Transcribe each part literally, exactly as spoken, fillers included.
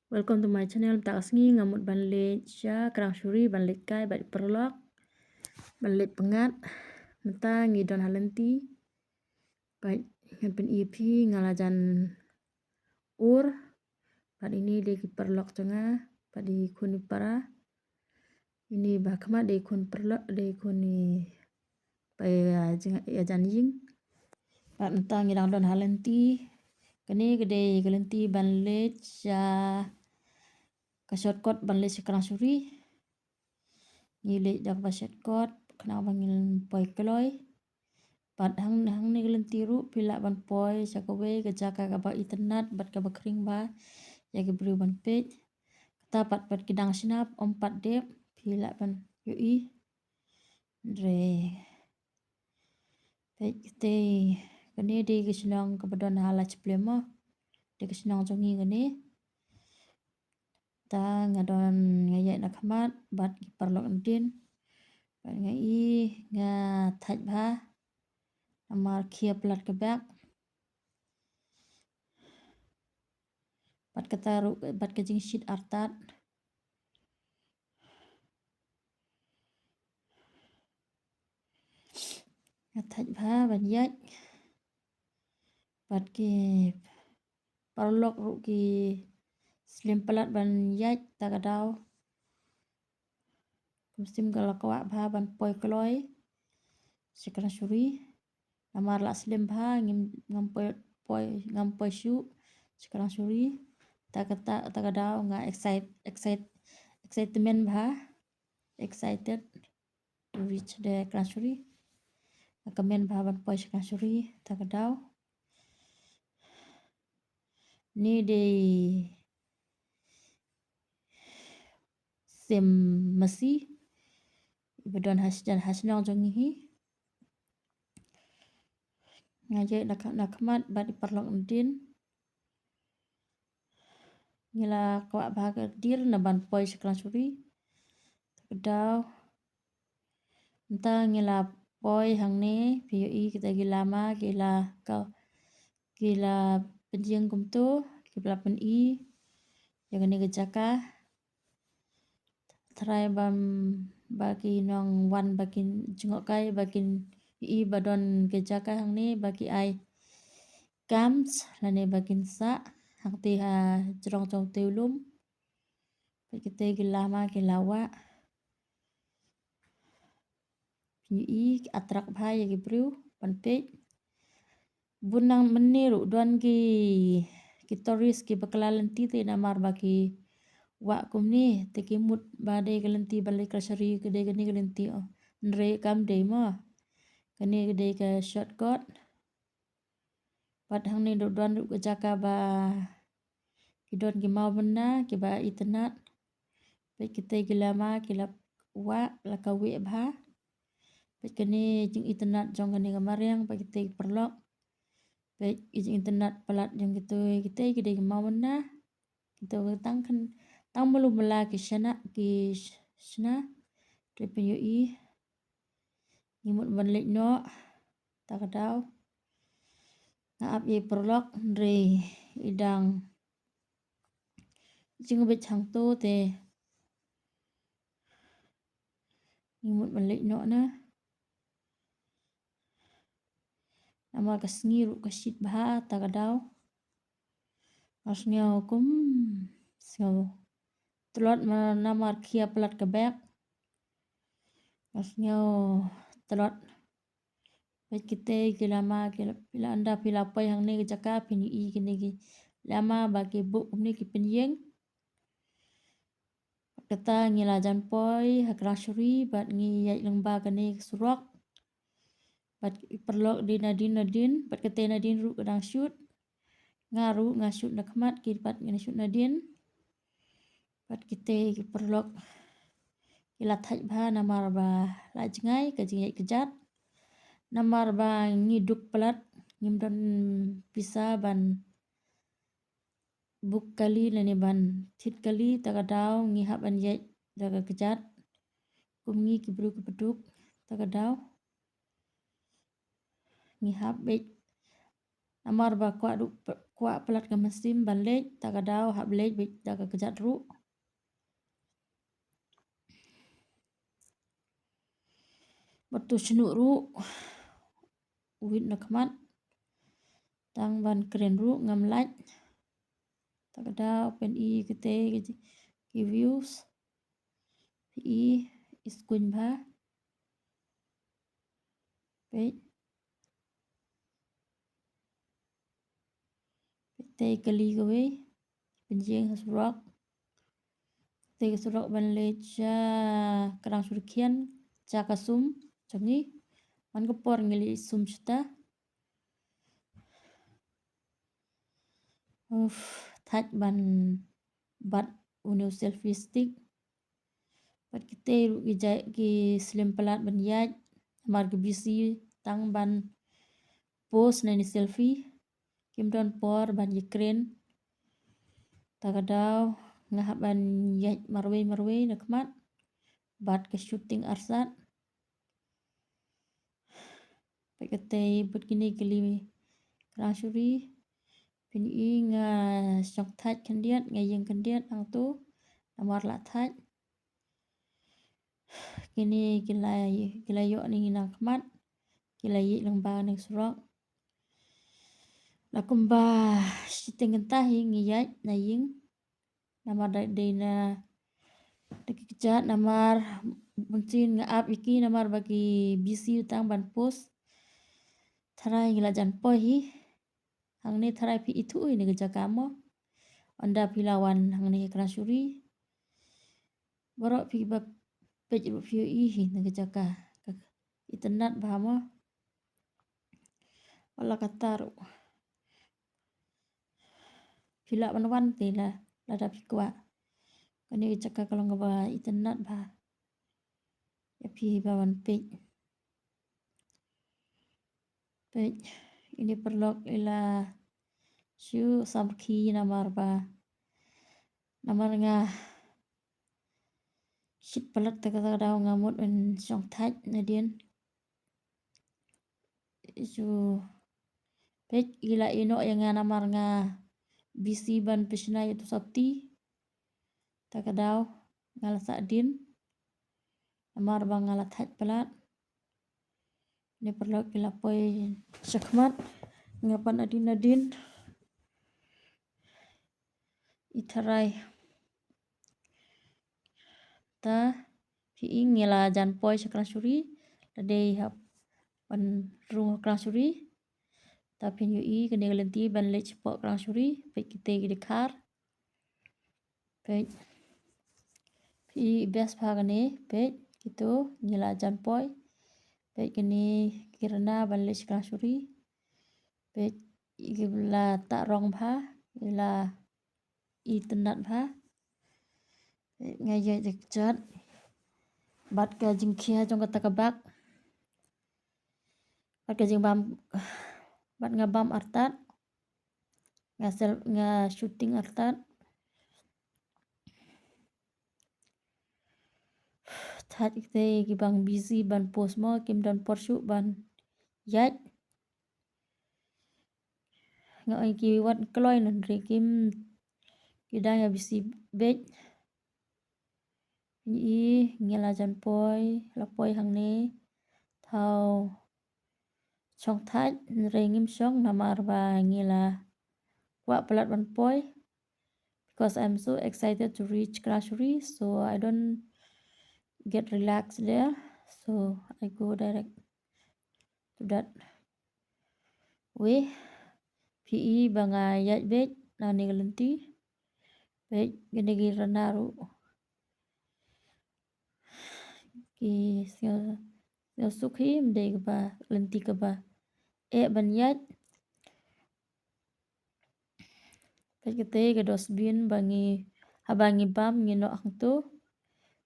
Welcome to my channel. Mynta ka sngi nga mut ban leit sha Krang Shuri, ban leit kai bad i paralok, ban leit pyngngad. Mynta ngi don ha lynti. Bad ngan pyni ïa phi, nga la jan ur. Bad ini dei ki paralok jong nga, bad i khun i para. Ini ba khmat dei khun paralok, dei khun i ba ïa jing, ïa jan ïing. Bad mynta ngi dang don ha lynti. Kane ka dei ka lynti ban leit sha ka shortcut ban leit sha Krang Shuri. Ngi leit da kaba shortcut khnang ba ngin poi kloi. Bad hang, hangne ka lynti ruh phi lah ban poi sha kawei ka jaka kaba itynnad bad kaba khring bha ïa ki briew ban peit. Kata pat, pat ki dang shna ym pat dep, phi lah ban ïohi. Hynrei peit, kane dei ka shnong kaba don ha Laisplim mo. Dei ka shnong jong ngi kane. Ta nga don, nga ïaid na khmat bad ki paralok nadien. Bad nga i, nga thait bha namar khia palat ka bek. Bad kata ruh, bad ka jingshit artat. Nga thait bha ban ïaid. Bad ki paralok ruh ki slem palat ban ïaid ta ka daw. Kumsym ka la kwah bha ban poi kloi sha Krang Shuri. Namar la slem bha, ngim, ngam poi, poi, ngam poi shuh sha Krang Shuri. Ta ka, ta, ta ka daw nga excite, excite, excitement bha. Excited to reach the Krang Shuri. Nga kmen bha ban poi sha Krang Shuri ta ka daw. Ni dei Sem Masi, iba don ha shnong, ha shnong jong ngi hi. Nga ïaid na kha-, na khmat bad i paralok nadien. Ngi la kwah bha ka dei na ban poi sha Krang Shuri. Ta ka daw. Mynta ngi la poi hangne, phi ïohi kita ki lama, ki la ka, ki la pynjing kumto, ki la pyni ïa kane ka jaka. Trai bam ba ki nongwan ba kin jngoh kai, ba kin ïohi ba don ka jaka hangne ba ki ai camps lane ba kin sah hangtei ha jrong jong tei u lum. Bad kitei ki lama ki la wah. Phi ïohi ki attract bha ïa ki briew ban peit. Bun nang mynne ruh don ki, ki tourist kiba kylla lynti te namar ba ki wah kumne te ki mut ba dei ka lynti ban leit Krang Shuri, ka dei kane ka lynti, oh. Hynrei kam dei mo. Kane ka dei ka shortcut. Bad hangne ruh don ruh ka jaka ba ki don ki mawbynna kiba itynnad. Bad kitei ki lama ki la wah la kawei bha. Bad kane jingitynnad jong kane ka mariang, bad kitei ki paralok. Bad ki jingitynnad palat jong kitei, kitei ki dei ki mawbynna. Kitei tang khan, tang malu mala ki shna, ki sh-, shna. Te phin ïohi. Ngi mut ban leit noh ta ka daw. Nga ap ïa i paralok hynrei i dang jingbit hangto te ngi mut ban leit noh na. Namar ka sngi ruh ka shit bha ta ka daw. Nga sngew kum sngew tlot ma namar khia palat ka bek. Nga sngew tlot. Bad kitei ki lama ki la, phi la, ynda phi la poi hangne ka jaka phin ïohi kine ki lama ba ki buh kumne ki pynïeng. Kata ngi la jan poi ha Krang Shuri bad ngi ïaid lyngba kane ka surok. Bad ki paralok dei nadien nadien, bad katei nadien ruh ka dang shoot. Nga ruh nga shoot na khmat, ki pat ngi shoot nadien. Bad kitei ki paralok ki la thait bha namar ba la jngai ka jingïaid kjat. Namar ba ngi duk palat, ngim don pisa ban book kali lane ban thied kali, ta ka daw ngi hap ban ïaid da ka kjat. Kum ngi ki briew kiba duk, ta ka daw ngi hap beit Namar ba kwah du, kwah palat ka mynsiem ban leit, ta ka daw hap leit beit da ka kjat ruh. Bad tu shnuh ruh, wit na khmat. Tang ban kren ruh ngam lait. Ta ka daw phin i kite ki, ki views. Phi i, i skuin bha. Peit. Peit te kali kawei. Pynjeng ha surok. Te ka surok ban leit sha Krang Shuri khian, sha ka sum jong ngi. Man ka por ngi leit sum shata. Uf, thait ban bat une u selfie stick. Bad kite ruh ki jait ki slem palat ban ïaid, namar ki busy tang ban post na ne selfie. Kim don por ban ïakren. Ta ka daw nga hap ban ïaid marwei marwei na khmat. Bad ka shooting arsat. Bad kite bad kine kali Krang Shuri. Phin i nga shong thait khyndiat, nga ïeng khyndiat hangto. Namar la thait. Kine ki la, ki la ïoh na ngi na khmat. Ki la ïaid lyngba na surok. La kumba shiteng kynta hi ngi ïaid na ïing. Namar da dei na da ki kjat namar bunsien nga ap ïa ki namar ba ki busy tang ban post. Tharai ngi la jan poi hi. Hangne tharai phi ithuh ïa ne ka jaka mo. Ynda phi la wan hangne ha Krang Shuri. Baroh phi ba peit ruh phi ïohi hi na ka jaka. Ka itynnad bha mo. Wala kata ruh. Phi lah ban wan te la, lada phi kwah. Kane ka jaka ka long kaba itynnad bha. Ïa phi ba wan peit. Peit, ine paralok i la shu samrkhie namar ba. Namar nga shit palat ta ka daw nga mut ban shong thait nadien. Shu peit i la ïehnoh ïa nga namar nga busy ban pynshna ïa utu u sopti. Ta ka daw nga la sah dien. Namar ba nga la thait palat. Ne paralok ki la poi shakhmat. Nga pan nadien nadien. I tharai. Ta phi i ngi la jan poi sha Krang Shuri. La dei hap ban rung ha Krang Shuri. Ta phin ïohi kane ka lynti ban leit shapoh Krang Shuri. Peit kite ki dkhar. Peit. Phi i best bha kane, peit, kito, ngi la jan poi. Peit kine ki rna ban leit sha Krang Shuri. Peit, ki la ta rong bha, ki la itynnad bha. Peit, nga ïaid da ka kjat. Bad ka jingkhia jong kata ka bak. Bad ka jingbam, bad nga bam artat. Nga sel, nga shooting artat. Thait kite ki bang busy ban post mo, kim don por shuh ban ïaid. Nga ong ki wat kloi, hynrei kim, ki dang ïa busy beit. Ngi i, ngi la jan poi, la poi hangne. Thaw shong thait, hynrei ngim shong namar ba ngi la kwah palat ban poi. Because I'm so excited to reach Krang Shuri, so I don't get relaxed there. So I go direct to that way. Phi i ba nga ïaid beit na ne ka lynti. Beit kine ki rna ruh. Ki sngew, sngew suk hi, ym dei kaba lynti kaba eh ban ïaid. Peit kata ka dustbin ba ngi, haba ngi bam ngi noh hangto.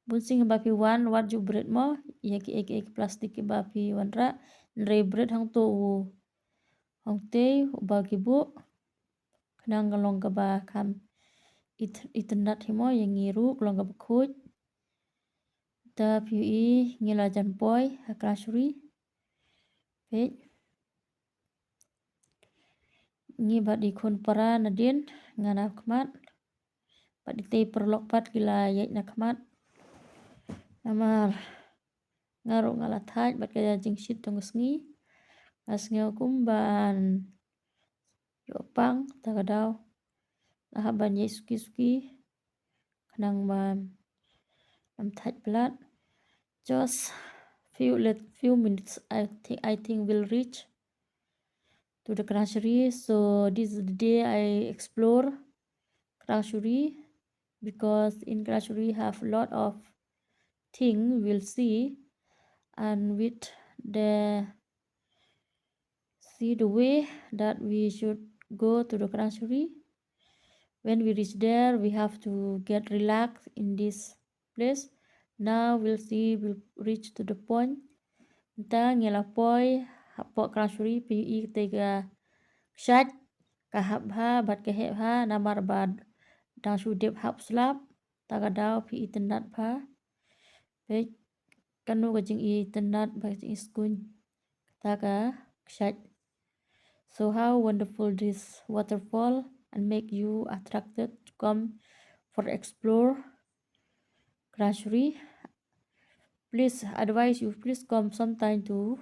Bun sien haba phi wan wat ju bret mo ïa ki, ïa ki plastik kiba phi wanrah. Hynrei bret hangto u hangtei uba ki buh. Khnang ka long kaba kham it-, itynnad hi mo ïa ngi ruh, ka long kaba khuid. Ta phi i ngi la jan poi ha Krang Shuri. Peit. Ngi bad i khun para nadien nga na khmat. Bad itei i paralok pat ki la ïaid na khmat. Namar nga ruh nga la thait bad ka jingshit jong ka sngi. Nga sngew kum ban ïoh pang ta ka daw. Nga hap ban ïaid suki suki. Khnang ban ym thait palat. Just few let few minutes I think I think we'll reach to the Krangshuri. So this is the day I explore Krangshuri because in Krangshuri have a lot of thing we'll see and with the see the way that we should go to the Krangshuri. When we reach there, we have to get relaxed in this place. Now we'll see, we'll reach to the point. Mynta ngi la poi hapoh Krangshuri, phi ïohi katei ka kshaid ka hap bha bad ka heh bha namar ba dang shu dep hap slap. Ta ka daw phi itynnad bha. Peit kano ka jingitynnad bad ka jingiskuiñ kata ka kshaid. So how wonderful this waterfall and make you attracted to come for explore Krangshuri. Please advise you, please come sometime to